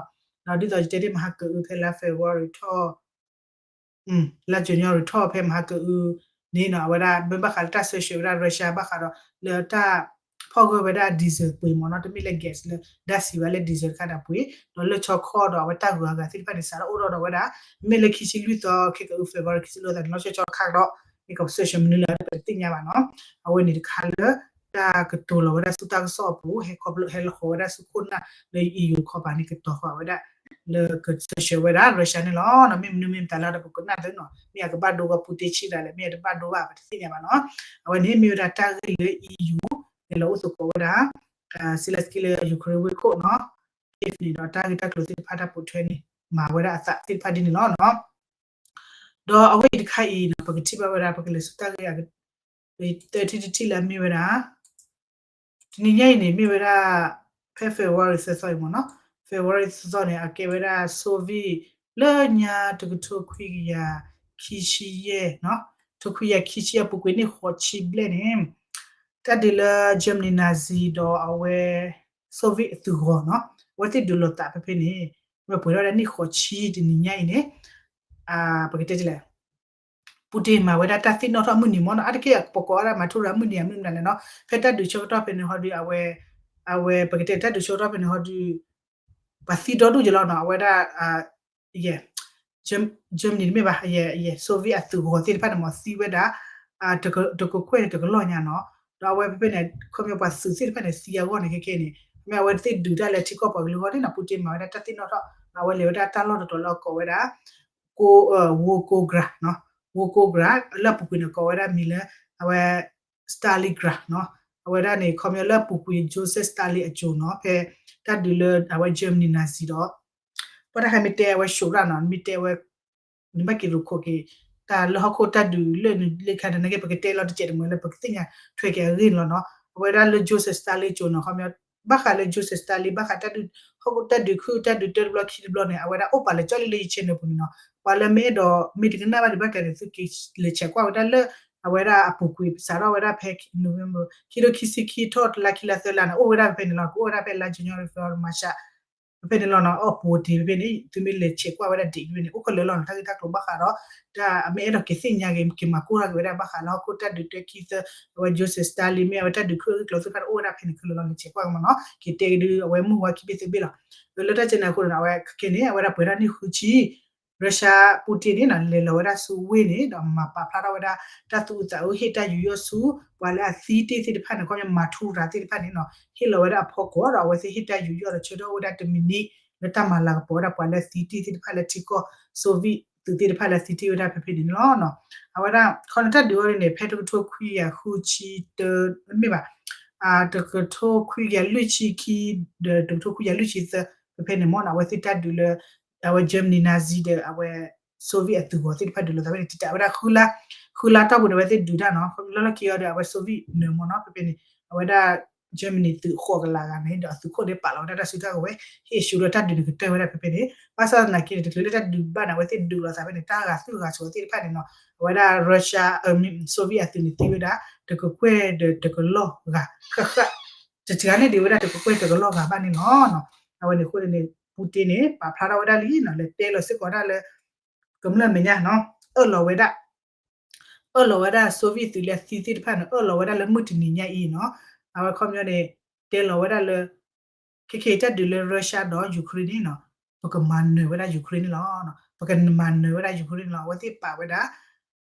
ၤ. ဒီးဒ်သိးယတဲတ့ၢ်မဟါကအုဖဲလါ February ထီၣ် လါ January ထီၣ်ဖဲမဟါကအုန့ၣ်နီၤ, အဝဲဒၣ် မ့ၢ်ဘၣ်ဃးလၢတၢ် sanction ဝဲဒၣ် Russia ဘၣ်ဃးဒီးလၢတၢ်ဖီၣ်ဂၢၢ်ဝဲဒၣ် diesel ပှ့ၤမ့ၢ်နီၤ, တမ့ၢ်လၢ gas လၢ ဓာတ်ဆီ ဘၣ်လၢ diesel တခါန့ၣ်ပှ့ၤ, ဒီးလၢဆီခီဒီးအဝဲတၢ်ဂုၤအဂၤသ့ၣ်တဖၣ်န့ၣ် စးထီၣ်အိၣ်ထီၣ်ဒီးဝဲဒၣ် မ့ၢ်လၢခံဆံလွံၢ်သီ ခဲကအု February ခံဆံလွံၢ်သီန့ၣ် လီၤဆီဆီတခါဒီး န့ၣ်က sanction မနုၤလဲၣ် ပတသ့ၣ်ညါဘၣ်နီၤ, အဝဲန့ၣ်တခါလၢ တၢ်ကတိၤလီၤဝဲဒၣ်ဆူတၢ်ကစီၣ်အပူၤ ဟဲခီဖျိဟဲလီၤဃီၤဝဲဒၣ်ဆူခိၣ်နၢ်လၢ E U တခီပၤန့ၣ် ကတီၤဃာ်ဝဲဒၣ် လၢကစၢၢ်ဆၢဝဲဒၣ် Russia န့ၣ်လီၤ. မ့ၢ်မနုၤမ့ၢ်မတၤလၢဒီးပကနၣ်သ့နီၤ, မ့ၢ်အကဘၣ်ဒိကီၢ်ပူၤတ့ၢ်ဆံးတၢ်လဲၣ်, မ့ၢ်အတဘၣ်ဒိဘၣ် ပတသ့ၣ်ညါဘၣ်နီၤ. အဝဲန့ၣ်မ့ၢ်ဝဲဒၣ်တၢ်ဂ့ၢ်လၢ E U လဲၤလီၤအိၣ်သကိးဝဲဒၣ် Zelensky လၢ Ukraine ဝ့ၢ်ခိၣ်နီၤ, Kyiv န့ၣ်ဒီးတၢ်ဂ့ၢ်တၢ်ကျိၤသ့ၣ်တဖၣ်တၢ်ပိာ်ထွဲန့ၣ် မၤဝဲဒၣ်အသးသ့ၣ်တဖၣ်ဒ်န့ၣ်လီၤနီၤ. ဒီးအဝဲအံၤတခါအံၤနီၤ ပကထံၣ်ဘၣ်ဝဲဒၣ် ပကလဲၤဆူတၢ်ဂ့ၢ်အ သၢထံၣ်တထံၣ်လၢအမ့ၢ်ဝဲဒၣ် တနံၤညါအံၤန့ၣ် မ့ၢ်ဝဲဒၣ် ဖဲ February သၢသီအံၤမ့ၢ်နီၤ, February သၢသီန့ၣ် အကဲဝဲဒၣ် Soviet လၢညါတကထိခွံကယၤခံဆံယဲၢ်နီၤ, တကထိခွံကယၤခံဆံယဲၢ် ပူၤကွံာ်နံၣ်ဃိးဆံဘျဲၣ်န့ၣ် တၢ်ဒုးလၢ Germany Nazi ဒီးအဝဲ Soviet အသုးဂီၤနီၤ, အဝဲသ့ၣ်ဒုးလိာ်သးဖဲဖဲန့ၣ် ဝဲပှဲၤထီၣ်ဝဲဒၣ်နံၣ်ဃိးဆံတနံၤညါအံၤန့ၣ် ပကတဲဒ်လဲၣ် Putin မၤဝဲဒၣ်တၢ်သ့ၣ်နီၣ်ထီၣ်အမုၢ်နံၤမ့ၢ်နီၤ, အါတက့ၢ်ပကိးဝဲဒၣ် မၤထူရၤ မုၢ်နံၤအမုၢ်မနုၤလဲၣ်နီၤ, ဖဲတၢ်ဒုးဆၢကတီၢ်ဖဲန့ၣ်ဟီဒုး အဝဲ အဝဲပကတဲတၢ်ဒုးဆၢကတီၢ်ဖဲန့ၣ်ဟီဒုး ပှၤသံဒီဒူၣ်ယလီၤနီၤ, အဝဲဒၣ် ယဲ Germany တမ့ၢ်ဘၣ် ယဲ Soviet အသုးဂီၤသ့ၣ်တဖၣ်န့ၣ်မ့ၢ်သံဝဲဒၣ် တကကွဲၢ်န့ၣ်တကလီၢ်ညါနီၤ, ဒီးအဝဲဖဲဖဲန့ၣ် ခီပညီပှၤသုးသ့ၣ်တဖၣ်န့ၣ် သံအဂီၢ်န့ၣ်ခဲခဲန့ၣ် မ့ၢ်အဝဲသ့ၣ်ဒုးတၢ်လၢထံကီၢ်ပှၤကလုာ်အဂီၢ်န့ၣ်နီၤ, Putin မၤဝဲဒၣ်တၢ်သ့ၣ်နီၣ်ထီၣ် အဝဲလဲၤဝဲဒၣ်တၢ်လီၢ်တတီၤလၢအကိးဝဲဒၣ် Volgograd နီၤ, Volgograd လၢအပူၤကွံာ်န့ၣ်ကိးဝဲဒၣ်မံၤလၢ အဝဲ Stalingrad နီၤ, အဝဲဒၣ်န့ၣ် ခီပညီလၢအပူၤကွံာ် Joseph Stalin အစိၤနီၤ, ဖဲတၢ်ဒုးလၢအဝဲ Germany Nazi ဒီး ပှၤတၢ်ခါမ့ၢ်တဲအဝဲ ရှိုဒၣ်နီၤ, မ့ၢ်တဲအဝဲ နဘၣ်က့ၤရူၤခိးက့ၤ တၢ်လၢဟီၣ်ခိၣ်တၢ်ဒုးလၢနလ့ခါန့ၣ် နက့ၤပကတဲလီၤတစဲးတမှဲၤလၢပကသ့ၣ်ညါထွဲက့ၤအဂ့ၢ်န့ၣ်လီၤနီၤ, အဝဲဒၣ်လၢ Joseph Stalin အစိၤနီၤ, ခီပညီ ဘၣ်ဃးလၢ Joseph Stalin ဘၣ်ဃးတၢ်ဒုး ဟီၣ်ခိၣ်တၢ်ဒုးခုၣ်တၢ်ဒုးတၢတဘျီခံတဘျီန့ၣ် အဝဲဒၣ်အိၣ်ပာ်လၢကၠီလံလၢယ channel ပူၤန့ၣ်နီၤ, ပှၤလၢမ့ၢ်အဲၣ်ဒိး မ့ၢ်တကနၣ်ဘၣ်ဒံးဘၣ်ကဲန့ၣ် သုက့ၤလဲၤဆဲးကွၢ်ဝဲဒၣ်လၢ အဝဲဒၣ်အပူၤကွံာ် စးထီၣ်ဝဲဒၣ်ဖဲ November ခံထိခံဆံခံထီၣ်တလါခံလါသၢလါန့ၣ် အိၣ်ဝဲဒၣ်ဖဲဖဲန့ၣ်လီၤ, ကအိၣ်ဝဲဒၣ်ဖဲလါ January February March ဖဲဖဲန့ၣ်လီၤနီၤ, အိၣ်ပူၤတ့ၢ်ဖဲဖဲန့ၣ် သုမ့ၢ်လဲၤဆဲးကွၢ်ဝဲဒၣ်ဒံးဖဲန့ၣ် အိၣ်ခဲလၢာ်လီၤနီၤ, တၢ်ဂ့ၢ်တၢ်ကျိၤဘၣ်ဃးဒီး တၢ်အမ့ၢ်အဲၣ်ဒိးက့ၤသ့ၣ်ညါက့ၤ က့ၤမၤကိၢ်ထီၣ်က့ၤဝဲဒၣ်ဘၣ်ဃးလၢဟီၣ်ခိၣ်တၢ်ဒုးတၢခံသၢ အဝဲ Joseph Stalin မ့ၢ်အဝဲတၢ်ဒုးခုၣ်ဂ့ၢ်ကျိၤသ့ၣ်တဖၣ်န့ၣ် အိၣ်ဝဲဒၣ်ဖဲန့ၣ်ခဲလၢာ်လီၤ, လဲၤဆဲးကွၢ်က့ၤမ့ၢ်နီၤ, က့ၤတဲက့ၤဒုးအဝဲမုၢ်ဝါခံဘ့ၣ်သၢဘ့ၣ်လီၤ, လၢတၢ်ကဲန့ၣ်အဃိန့ၣ် အဝဲခဲကဲန့ၣ် အဝဲဒၣ်ပှဲၤထီၣ်နံၣ်ဃုဆံ Russia Putin န့ၣ်နီၤ လဲၤလီၤဝဲဒၣ်ဆူဝ့ၢ်န့ၣ် ဒီးမၤပာ်ဖျါထီၣ်ဝဲဒၣ် တၢ်သူၣ်အုးသးအုး ဟ့ၣ်တၢ်ယူးယီၣ်ဆူ ပှၤလၢအသံတ့ၢ်သ့ၣ်တဖၣ်န့ၣ် ခီပညီ မၤထူရၤသ့ၣ်တဖၣ်န့ၣ်နီၤ ဟ့ၣ်လီၤဝဲဒၣ်အဖီခိၣ်ဒီး အဝဲသ့ၣ်ဟ့ၣ်တၢ်ယူးယီၣ်ဒီး ဆၢထၢၣ်အိၣ်ဝဲဒၣ်တမံးနံး လၢတၢ်မၤလၤကပီၤဝဲဒၣ်ပှၤလၢအသံတ့ၢ်သ့ၣ်တဖၣ်လၢထံကီၢ် Soviet သုးသ့ၣ်တဖၣ်လၢအသံတ့ၢ်ဝဲဒၣ်ဖဲဖဲန့ၣ်န့ၣ်လီၤ. အဝဲဒၣ် ခီန့ၣ်တၢ်ဒုးအီၤန့ၣ် ဖဲတကထိခွံကယၤဃုဆံတၢ မ့ၢ်ဘၣ် တကထိခွံကယၤလွံၢ်ဆံခံ ဒီးတကထိခွံကယၤလွံၢ်ဆံသၢ ဖဲဖဲန့ၣ်မ့ၢ်နီၤ အဝဲသ့ၣ်တၢ်ဒုးလၢ အဝဲ Germany Nazi ဒီးအဝဲ Soviet အသုးဂီၤသ့ၣ်တဖၣ်ဒုးလိာ်သးဖဲန့ၣ် တံာ်တာ်ဝဲဒၣ် ဃုလါတီၢ်ပူၤန့ၣ် အဝဲသ့ၣ်ဒုးတၢ်နီၤ လၢလီၢ်ခံအီၤဒီး အဝဲ Soviet န့ၣ်မ့ၢ်နီၤ ဖဲဖဲန့ၣ် အဝဲဒၣ် Germany သုးဃိးကလးဂၤန့ၣ် ဒီးအသုးခိၣ်န့ၣ် ပာ်လီၤဝဲဒၣ်တၢ်စုတၢ်ကဝဲၤ ဟ့ၣ်ဆူၣ်ထီၣ်တၢ်ဒုးန့ၣ်ကတၢၢ်ဝဲဒၣ်ဖဲဖဲန့ၣ် ဘၣ်ဆၣ်သနာ်က့န့ၣ် တချုးလၢတၢ်ဒုးဘၣ်န့ၣ် အဝဲသ့ၣ်ဒုးလိာ်သးဖဲန့ၣ် တၢ်ဂာ်သွံၣ်ဂာ်စီၤသ့ၣ်တဖၣ်န့ၣ်နီၤ အဝဲဒၣ် Russia Soviet အသုးန့ၣ်သံဝဲဒၣ် တကကွဲၢ်ဒီးတကလီၢ်ဂၤဃၣ်ဃၣ် တစှၤန့ၣ်ဒံးဝဲဒၣ်တကကွဲၢ်တကလီၢ်ဂၤဘၣ်န့ၣ်လီၤ. အဝဲန့ၣ်အဃိန့ၣ် Putin န့ၣ် ပာ်ဖျါထီၣ်ဝဲဒၣ်လံနီၤ လဲၤတဲလီၤစ့ၢ်ကီးဒၣ်လၢ ကမျၢၢ်မဲာ်ညါနီၤ အၢၣ်လီၤဝဲဒၣ် အၢၣ်လီၤဝဲဒၣ် Soviet သုးလၢအသံသ့ၣ်တဖၣ်န့ၣ် အၢၣ်လီၤဝဲဒၣ်လၢမုၢ်တနံၤညါအံၤနီၤ အဝဲခီပညီန့ၣ် တဲလီၤဝဲဒၣ်လၢ ခဲခဲအံၤတၢ်ဒုးလၢ Russia ဒီး Ukraine န့ၣ်နီၤ ပကမၤနၢၤဝဲဒၣ် Ukraine န့ၣ်လီၤ. ပကမၤနၢၤဝဲဒၣ် Ukraine န့ၣ်လီၤ. အဝဲသ့ၣ်ပာ်ဝဲဒၣ်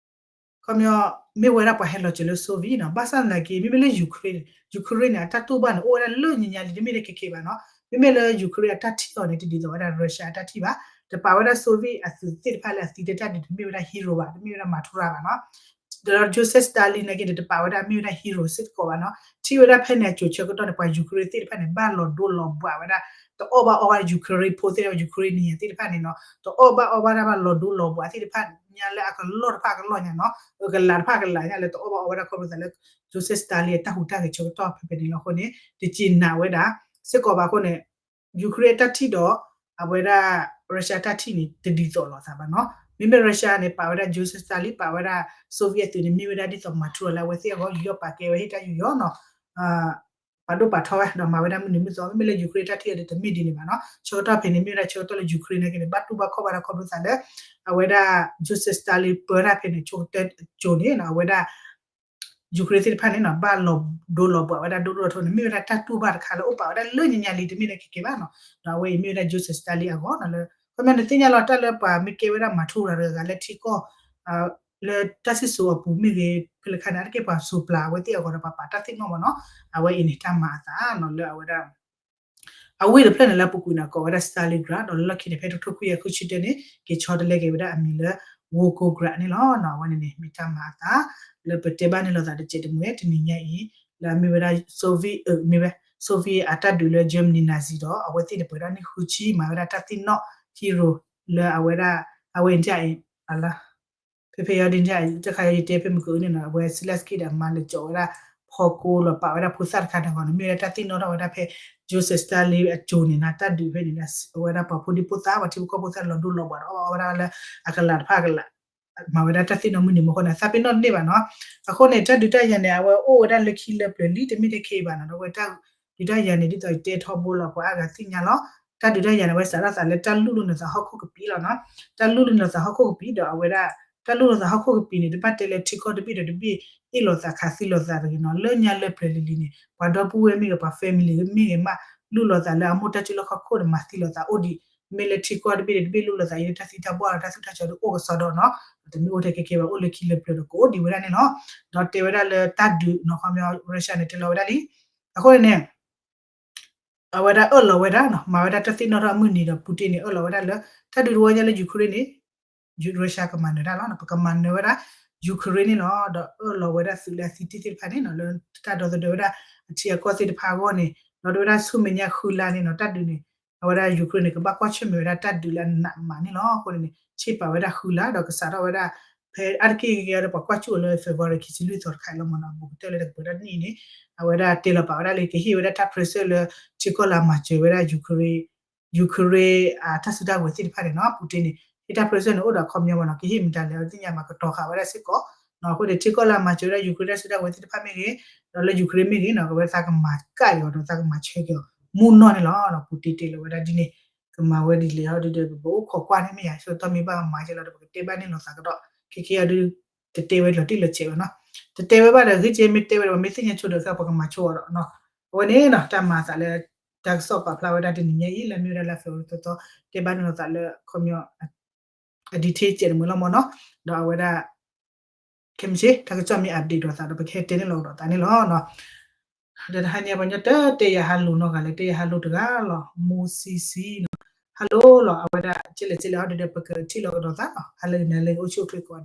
ခီပညီ မ့ၢ်ဝဲဒၣ်ပှၤဟဲလီၤစၢၤလၢ Soviet နီၤ ဘၣ်ဆၣ်သနာ်က့ မ့မ့ၢ်လၢ Ukraine, Ukraine န့ၣ် အတၢ်တူၢ်ဘၣ်န့ၣ် အိၣ်ဝဲဒၣ်လၢညါညါလံ တမ့ၢ်လၢခဲခဲဘၣ်နီၤ မ့မ့ၢ်လၢ Ukraine အတၢ်ထံၣ်အီၤန့ၣ် တဒ်သိးဝဲဒၣ် Russia အတၢ်ထံၣ်ဘၣ် တပာ်ဝဲဒၣ် Soviet အသုးသ့ၣ်တဖၣ်လၢအသံတၢ်ဒုး တမ့ၢ်ဝဲဒၣ် hero ဘၣ် တမ့ၢ်ဝဲဒၣ် martyr ဘၣ်နီၤ ဒီး Joseph Stalin နာ်က့န့ၣ် တပာ်ဝဲဒၣ်မ့ၢ်ဝဲဒၣ် hero စ့ၢ်ကီးဘၣ်နီၤ ထံၣ်ဝဲဒၣ်ဖဲန့ၣ်အစိၤဆၢကတီၢ်န့ၣ် ပှၤ Ukraine သ့ၣ်တဖၣ်န့ၣ် ဘၣ်လီၤဒိလီၤဘှးဝဲဒၣ် တအီၣ်ဘၣ်အီဘၣ် Ukraine ဖိသ့ၣ်တဖၣ် Ukrainian သ့ၣ်တဖၣ်န့ၣ်နီၤ တအီၣ်ဘၣ်အီဘၣ်ဒၣ်ဘၣ် လီၤဒိလီၤဘှးသ့ၣ်တဖၣ်ညါလၢအကလီၢ်တဖၣ်အကလီၢ်ညါနီၤ ကလးတဖၣ်ကလးညါလၢတအီၣ်ဘၣ်အီဘၣ်ဒၣ်ခီဖျိသးလၢ Joseph Stalin အတၢ်ဟူးတၢ်ဂဲၤဆၢကတီၢ်ဖဲဖဲန့ၣ်လီၤအဃိန့ၣ် တစံးနာ်ဝဲဒၣ် စ့ၢ်ကီးဘၣ်အဃိန့ၣ် Ukraine အတၢ်ထံၣ်ဒီး အဝဲဒၣ် Russia အတၢ်ထံၣ်န့ၣ် တဒ်သိးလိာ်သးဘၣ်နီၤ မ့မ့ၢ် Russia န့ၣ် ပာ်ဝဲဒၣ် Joseph Stalin ပာ်ဝဲဒၣ် Soviet အသုးန့ၣ် မ့ၢ်ဝဲဒၣ်ဒ်သိး martyr လၢအဝဲသ့ၣ်အဂီၢ် ယူးယီၣ်ပာ်ကဲဝဲဟ့ၣ်တၢ်ယူးယီၣ်နီၤ ပာ်ဒိၣ်ပာ်ထီဝဲ ဒီးမၤဝဲဒၣ်မုၢ်နံၤမုၢ်သီ မ့မ့ၢ်လၢ Ukraine တၢ်ထံၣ်အီၤဒီးတမ့ၢ်ဒ်န့ၣ်ဘၣ်နီၤ ဆၢကတီၢ်ဖဲန့ၣ် မ့ၢ်ဝဲဒၣ်ဆၢကတီၢ်လၢ Ukraine နာ်က့န့ၣ် ဘၣ်တူၢ်ဘၣ်ခီၣ်ဘၣ်ဒၣ်ခီဖျိသးလၢ အဝဲဒၣ် Joseph Stalin ပၢတၢ်ဖဲန့ၣ် ဆိကတၢၢ်အစိၤန့ၣ်နီၤ အဝဲဒၣ် Ukraine သ့ၣ်တဖၣ်န့ၣ်နီၤ ဘၣ်လီၤဒိလီၤဘှးဝဲဒၣ်ဒိၣ်ဒိၣ်ထီၣ်ထီၣ်န့ၣ် မ့ၢ်ဝဲဒၣ်တၢ်တူၢ်ဘၣ်တခါလၢအိၣ်ပာ်ဝဲဒၣ်လၢညါညါလံ တမ့ၢ်လၢခဲခဲဘၣ်နီၤ ဒီးအဝဲအံၤမ့ၢ်ဝဲဒၣ် Joseph Stalin အဂီၢ်နီၤလၢ ခီပညီနသ့ၣ်ညါလီၤတၢ်လၢပှၤမ့ၢ်ကဲဝဲဒၣ် martyr တဂၤဂၤလၢထံကီၢ် လၢတၢ်စံၣ်စိၤအပူၤမ့ၢ်ဂ့ၤ ဖဲလဲၣ်ခါန့ၣ် အါတက့ၢ်ပှၤစူၤပျၢ်အဝဲသ့ၣ်အဂီၢ်ဒီးပှၤပာ်တၢ်သ့ၣ်နီၣ်မ့ၢ်နီၤ အဝဲအံၤန့ၣ်တၢ်မၤအသးနီၤလၢအဝဲဒၣ် အဝ့ၢ်တဖျၢၣ်န့ၣ်လၢအပူၤကွံာ်န့ၣ် ကိးဝဲဒၣ် Stalingrad ဒီးလၢလီၢ်ခံန့ၣ် ဖဲတကထိခွံကယၤဃုဆံတၢန့ၣ် က့ၤဆီတလဲက့ၤဝဲဒၣ်အမံၤလၢ Volgograd န့ၣ်လီၤ. အဝဲန့ၣ်န့ၣ် မ့ၢ်တၢ်မၤအသး လၢပတဲဘၣ်န့ၣ်လိာ်သးတစဲးတမှဲၤ တနံၤညါအံၤ လၢအမ့ၢ်ဝဲဒၣ် Soviet မ့ၢ်ဝဲ Soviet အတၢ်ဒုးလၢ Germany Nazi ဒီး အဝဲသ့ၣ်န့ၣ် ပှဲၤဒၣ်နံၣ်ဃုဆံ မၤဝဲဒၣ်တၢ်သ့ၣ်နီၣ် hero လၢအဝဲဒၣ် အဝဲဒၣ်အံၤ အလါ ဖဲဖဲယီၤဒ်န့ၣ် တခါယီၤယတဲဖဲမုၢ်ကအုန့ၣ်နီၤ အဝဲ Zelensky ဒီးမၤလၢကၠီဝဲဒၣ် ဖီကိလီၤပာ်ဝဲဒၣ်ဖိသၣ်တခါန့ၣ်ဂီၢ်န့ၣ် မ့ၢ်ဝဲဒၣ်တၢ်သ့ၣ်နီၣ်ထီၣ်ဝဲဒၣ်ဖဲ Joseph Stalin အစိၤန့ၣ်နီၤ တၢ်ဒုးဖဲန့ၣ် အဝဲဒၣ်ပှၤဖိဒံဖိသၣ် ပှၤထံဖိကီၢ်ဖိသၣ်လီၤဒိလီၤဘှးဒီး အီၣ်ဝဲဒၣ်လၢအကလးတဖၣ်အကလး မၤဝဲဒၣ်တၢ်သ့ၣ်နီၣ်မုၢ်နံၤမုၢ်ဃိန့ၣ် သးပ့ၤနီၣ်တန့ၢ်ဘၣ်နီၤ. အဃိန့ၣ် တၢ်ဒုးတၢ်ယၤန့ၣ် အဝဲအိၣ်ဝဲဒၣ်လၢခံလၢပျၢၤလံ တမ့ၢ်တခါအံၤဘၣ်နီၤ ဒီးအဝဲတၢ်ဒုးတၢ်ယၤန့ၣ် ဒ်သိးယတဲထီဘိလီၤ ပှၤအါဂၤသ့ၣ်ညါလီၤ. တၢ်ဒုးတၢ်ယၤန့ၣ် အဝဲစးထီၣ်သးလၢတၢ်လူၢ်လိာ်နသးဟီၣ်ခိၣ်ကပံာ်လီၤနီၤ. တၢ်လူၢ်လိာ်နသးဟီၣ်ခိၣ်ကပံာ်ဒီးအဝဲဒၣ် တၢ်လူၢ်လိာ်သးဟီၣ်ခိၣ်ကပံာ်န့ၣ် တဘၣ်တဲလၢထံကီၢ်တဘ့ၣ်ဒီးတဘ့ၣ် အ့ၣ်လိာ်သးခးသံလိာ်သးတဂ့ၤနီၤ လၢညါလၢပျၢၤလံၤလံၤန့ၣ် ပှၤဒီပုၢ်ဝဲၢ်မ့ၢ်ဂ့ၤ ပှၤ family မ့ၢ်ဂ့ၤမး လူၢ်လိာ်သးလၢအမိၢ်တၢ်စုလီၢ်ခီၣ်ခိၣ်ဒီးမၤသံလိာ်သးအိၣ်ဒံး မ့ၢ်လၢထံကီၢ်တဘ့ၣ်ဒီးတဘ့ၣ်လူၢ်လိာ်သးအံၤလၢတၢ်သံတၢ်ဘှၢ်ဒီးတၢ်သူၣ်တၢ်ကၠီၤဒုးအိၣ်ကစီဒီးနီၤ တမ့ၢ်အိၣ်ထဲခဲခဲဘၣ် အိၣ်လၢခံလၢပျၢၤဒီးကအိၣ်ဒံးဝဲဒၣ်န့ၣ်လီၤ. ဒီးတဲဝဲဒၣ်လၢတၢ်ဒုးနီၤ ခီပညီ Russia န့ၣ် တဲလီၤဝဲဒၣ်လံ အဃိန့ၣ် အဝဲဒၣ်အၢၣ်လီၤဝဲဒၣ်နီၤ မၤဝဲဒၣ်တၢ်သ့ၣ်နီၣ်ထီၣ်အမုၢ်နံၤဒီး Putin န့ၣ် အၢၣ်လီၤဝဲဒၣ်လၢ တၢ်ဒုးတဝီညါလၢ Ukraine န့ၣ် Russia ကမၤနၢၤတၢ်လီၤ. ပကမၤနၢၤဝဲဒၣ် Ukraine န့ၣ်လီၤ. ဒီးအၢၣ်လီၤဝဲဒၣ်သုးလၢအသံတ့ၢ်သ့ၣ်တဖၣ်န့ၣ်နီၤ လၢတၢ်ဒီသဒၢဝဲဒၣ်အထံအကီၢ်သ့ၣ်တဖၣ်အဂီၢ်န့ၣ် ဒီးတဲဝဲဒၣ်ဆူမဲာ်ညါဃုလါန့ၣ်နီၤ တၢ်ဒုးန့ၣ် အဝဲဒၣ် Ukraine န့ၣ် ကဘၣ်ကွၢ်ဆၢၣ်မဲာ်ဝဲဒၣ်တၢ်ဒုးလၢအနးမးန့ၣ်လီၤ. အဃိန့ၣ်န့ၣ် ဆ့ပာ်ဝဲဒၣ်ဃုလါ ဒီးကစးထီၣ်ဝဲဒၣ် ဖဲအါတက့ၢ်က့ၤဒီး ပှၤကွၢ်စူၣ်အီၤလၢ February ခံဆံလွံၢ်သီတခါအံၤလီၤမ့ၢ်နီၤ ဘူးကတၢၢ်လၢတကပၤတၢ်တနံၣ်အံၤန့ၣ် အဝဲဒၣ်တဲလီၤပာ်ဝဲဒၣ်လၢ ကဟ့ၣ်ဝဲဒၣ်တၢ် pressure လၢထံကီၢ်လၢအမၤစၢၤဝဲဒၣ် Ukraine အတၢ်စုတၢ်ဝဲၤသ့ၣ်တဖၣ်န့ၣ်နီၤ Putin န့ၣ် ဟ့ၣ်တၢ် pressure န့ၣ် အိၣ်ဒီးအခီပညီမ့ၢ်နီၤ ကဟ့ၣ်မတၤလဲၣ် အဝဲသ့ၣ်ညါမၤကတီၤဃာ်ဝဲဒၣ်စ့ၢ်ကီး အဃိန့ၣ် ထံကီၢ်လၢအမၤစၢၤဝဲဒၣ် Ukraine တၢ်စုတၢ်ဝဲၤသ့ၣ်တဖၣ်မ့ၢ်ဂ့ၤ ဒီးလၢ Ukraine မ့ၢ်ဂ့ၤနီၤ ကဝဲသးကမၤကၣ်က့ၤအီၤဒီးသးကမၤဆၢက့ၤအီၤ မူနီၢ်န့ၣ်လီၤ. ဒီး Putin တဲလီၤဝဲဒၣ်ဒ်န့ၣ် ကမၤဝဲဒ်လဲၣ်ဟီဒ်ဒီး ပအိၣ်ခိးကွၢ်န့ၣ်မ့ၢ်ယၤ ဆိတမ့ၢ်ဘၣ်မၤက့ၤလီၤဒီး ပကတဲဘၣ်န့ၣ်လိာ်သးကဒီး ခဲကဲအီၤဒုး တတဲဝဲလီၤတံၢ်လီၤဆဲးဘၣ်နီၤ တတဲဝဲဘၣ်ဒီး ဂ့ၢ်က့မ့ၢ်တဲဝဲဒီး ပမ့ၢ်သ့ၣ်ညါဆိဒီး ပကမၤဆိအီၤဒီး အဝဲန့ၣ်နီၤ တၢ်မၤအသးလၢ တၢ်ကစီၣ်ပာ်ဖျါဝဲဒၣ်တနံၤညါအံၤ လၢမ့ၢ်ဝဲဒၣ်လၢ February သီသီ တဲဘၣ်န့ၣ်လိာ်သးလၢ ခီပညီ အ detail စဲးတမုာ်လီၤမ့ၢ်နီၤ ဒီးအဝဲဒၣ် ခဲမုၢ်ဆ့ၣ် တၢ်ကစီၣ်မ့ၢ် update ဒီးသးဒီး ပကဟဲတဲန့ၣ်လီၤကဒီးသးန့ၣ်လီၤ. ဒီးတဟါန့ၣ် ပှၤညီတတဲယၤဟါလိၤနီတဂၤလဲၣ် တဲယၤဟါလိၤတဂၤလီၤ မူစံစံနီၤ ဟါလိၤလီၤ အဝဲဒၣ် ကလဲၣ်ကလဲၣ်အီၤဒီး ပကထံၣ်လီၤကဒီးသးနီၤ ဟါလၢဂ့ၤနၤလၢဂ့ၤ အိၣ်ဆူၣ်အိၣ်ချ့ကိးဂၤ